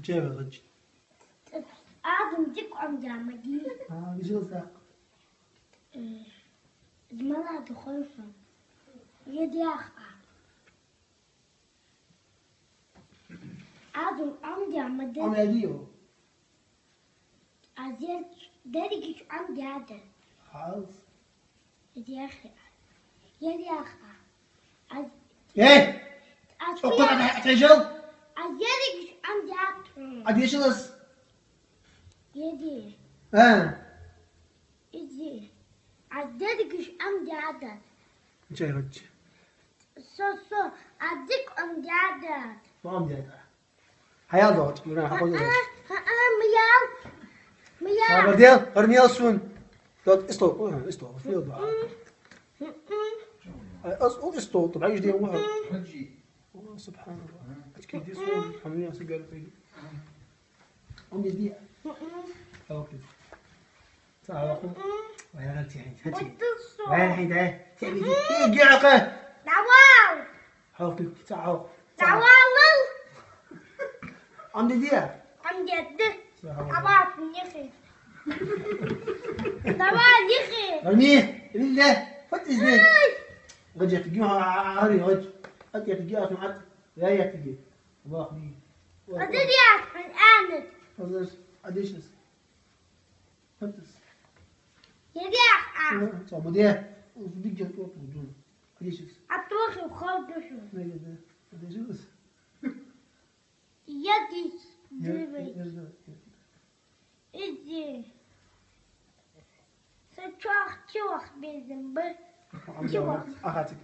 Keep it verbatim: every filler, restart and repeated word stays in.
Чевелыч. Адун дик ам дямади. А, вижил сак. Э, змала духойсон. Едяха. Адун ам дямади. Ам ядио. Азер деригиш ам дяда. Халс. Едяха. Едяха. Аз... Эй! Аз... Окуна да тежел. Азер деригиш ам дяда. Адешилас. Еди. А. Иди. Аз деригиш ам дяда. Чай гыч. Со, со, аз дик ам дяда. Мам дяда. Хаял да гыч, мына хапа да. А, а, а, миял. Миял. Сабыр дел, гырмиял сун. Тот исто, о, исто, исто да. Ай, ас, о, исто, то баиш дел, о. О, субханаллах. Ачки дис, о, хамия сигарет. Ам дис дия. Окей. Саалаху. Вайрал тиһин. Хачи. Вайрал хида. Тиһин. Иги ака. Давал. Халтык. Саал. Давал. Ам дидия. Ам дидди. Саал. Абат нехи. Давал нехи. Арми. Илля. Фат изде. Гаджет ги ари гад. Гаджет ги асмат. Гаят ги. Аллах ми. Адидия. Анет. Азар. Адешнес. Хантас. Едяха. Сабадия. Узбик жан тот будун. Адешис. Атохи холдушу. Неге да. Адешис. Ядис. Дивей. Иди. Сачох чух безим бы. Чух. Ага, тик.